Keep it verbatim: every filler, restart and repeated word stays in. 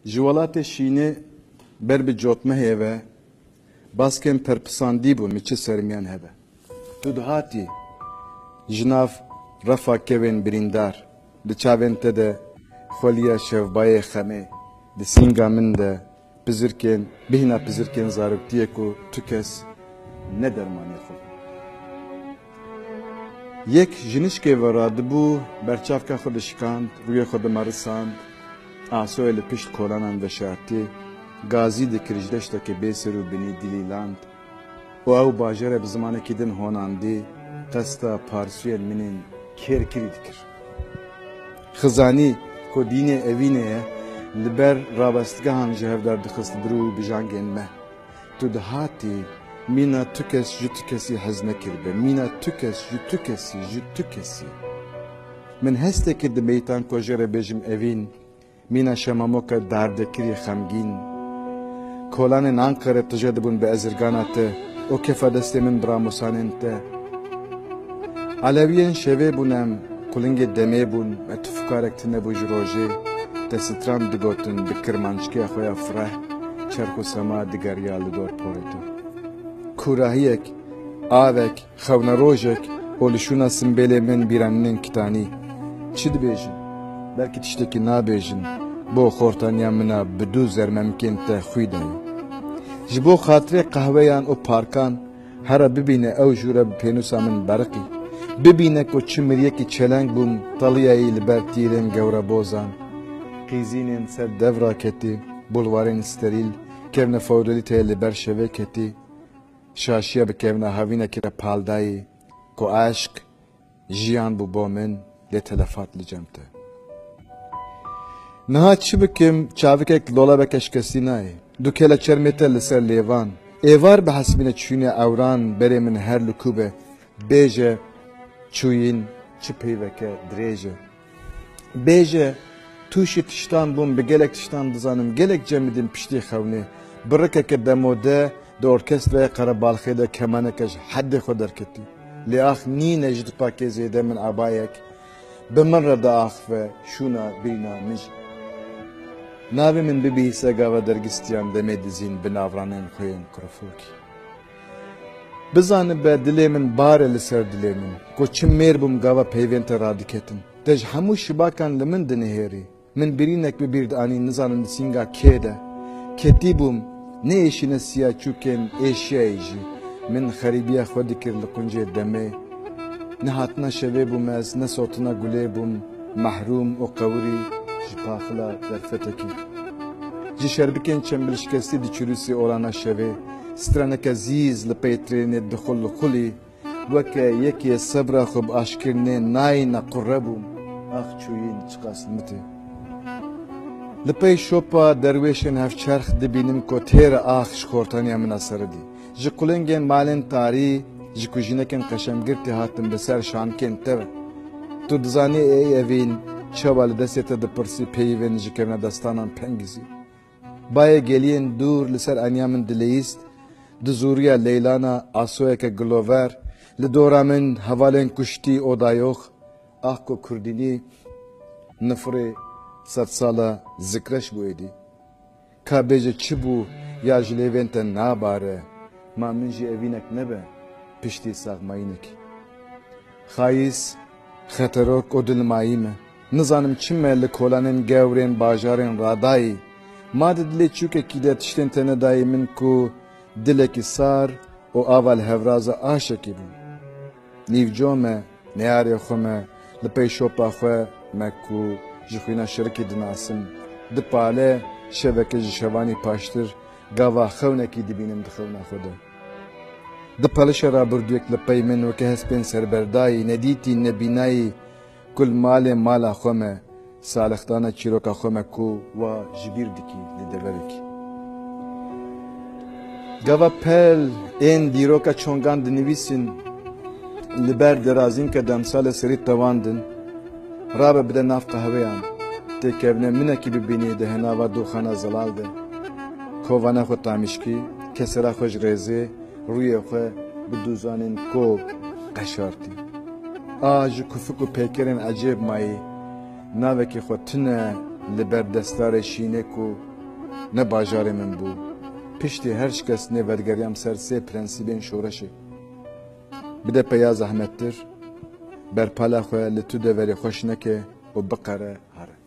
Ji welatê şînê ber bi cotmehê ve baskên perpisandî bûn, min çi sermiyan hebe. Tu dihatî ji nav refa kevên birîndar, di çavên te de xweliya şevbayê xemê, di sînga min de pizirkên, bîhna pizirkên zaroktiyê ku tu kes ne dermanê xwe bû. Yek ji nişkê ve radibû, berçavka xwe dişikand, rûyê xwe dimerisand, asoyê li pişt kolanan veşartî, gazî dikir ji deştekê bê ser û binî dilîland û ew bajere bi zimanekî din honandî, qesta parsûyên min ên kêrkirî dikir. Xizanî ku dînê evînê ye, li ber rabestgehan ji hev derdixist vir û bijangên me. Tu dihatî, mîna tu kes ji tu kesî hez nekiribe. Mîna tu kes ji tu kesî, ji tu kesî. Min hestekî di meytan ku jê re bêjim evîn, mîna şemamoka dardekirî xemgîn. Kolanên Anqere tije dibûn bi ezirgana te û kefa destê min bi ramosanên te. Alewiyên şevê bûn em, qulingê demê bûn, me tu fikarek tune bû ji rojê, te stran digotin, bi kirmanckê xwe ya fireh, çerx û sema digeriya li dor porê te. Kûrahiyek, avek, xewnerojek û li şûna simbêlê min bîranînên kitanî. Çi dibêjin? Belkî tiştekî nabêjin, bo xortaniya min a bi dû zermemkên te xwî dayî. Ji bo xatirê qehweyan û parkan, Here bibîne ew jûre bi pênûsa min beriqî. Bibîne ku çi miriyekî çeleng bûm, teliyayî li ber tîrên gewrebozan. Qîzînên ser dev raketî, bulwarên sterîl, kevne feodalîteyê li ber şevê ketî. Şaşiya bi kevna havînekî re pal dayî ku eşq, Jiyan bû bo min, lê telefat li cem te. Niha çi bikim, çavikek li dolabeke şikestî nayê. Du kele çermê te li ser lêvan. Êvar bihesibîne çûyînê ewran, berê min her li kû be. Bêje, çûyîn çi peyveke dirêj e. Bêje, tûşî tiştan bûm, bi gelek tiştan dizanim, gelek cem didin piştî xewnê. Bi rikeke demode di orkestraya qerebalxê de kemaneke ji heddê xwe derketî. Lê ax nîne ji du pakê zêde min abayek bi min re diaxive şûna bîna min jî. Navê min bibihîse gava dergistiyan demê dizîn bi navranên xwe yên kurifokî. Bizanibe dilê min bar e li ser dilê min, ku çi mêr bûm gava peyvên te radiketin. Te ji hemû şibakan li min dinihêrî. Min birînek bi bîr dianî, nizanim di sînga kê de. Ketî bûm, ne êşîne siya çûkên êşiyayî jî. Min xerîbiya xwe dikir li quncê demê. Ne hatina şevê bûm ez, ne sotina gulê bûm, mehrûm û qewirî ji paxila derfetekî. Ji şerbikên çembilşikestî diçirûsî olana şevê, straneke zîz li pey trênê dixulixulî, Weke yekê sebra xwe bi aşkirinê nayî nequre bûm. Ax çûyîn çiqas li min tê. Li pey şopa derwêşên hevçerx dibînim ku têre ax ji xortaniya min a seredî. Ji qulingên malên tarî, ji kujînekên qeşemgirtî hatim bi ser şankên te ve. Tu dizanî ey evîn çawa li destê te dipirsî peyvên ji kevnedestanan pengizî. Bayê geliyên dûr li ser eniya min dileyîst, di zûriya leylana asoyeke gilover, li dora min hevalên kuştî û dayox, ax ku kurdînî nifirê sedsala zikreş bû êdî. Ka bêje çi bû ya ji lêvên te nabare, ma min jî evînek nebe piştî saxmayînekî. Xayîs, xeterok û dilmayî me. Nizanim çi me li kolanên gewrên bajarên radayî. Ma di dilê çûkekî de tiştên te nedayî min ku dilekî sar û ava li hevraza aşekî bû. Nîvco me, neyarê xwe me, li pey şopa xwe me ku ji xwîna şirikî dinasim. Dipale şeveke ji şevanî paştir gava xewnekî dibînim di xewna xwe de. Di pelişe rabirdûyek li pey min weke hespên serberdayî, nedîtî, nebînayî, ku li malê mala xwe me, salixdana çîroka xwe me ku wa ji bîr dikî li deverekî. Gava pel ên dîroka çongan dinivîsin, li ber derazînke demsalê serî tewandin, rabe bide nav qehweyan, têkevine minekî bibînî di hinava doxana zelal de. Kovana xwe tamîşkî, kesera xwe ji rêzê, rûyê xwe bi dûzanên kov qeşartî. A ji kufik û peykerên ecêb mayî, navekî xwe tune li ber destarê şînê ku ne bajarê min bû. Piştî her şikestinê vedigeriyam ser sê prensîbên şoreşê. Bide peya zehmettir, berpala xwe li tu deverê xweş neke û biqere here.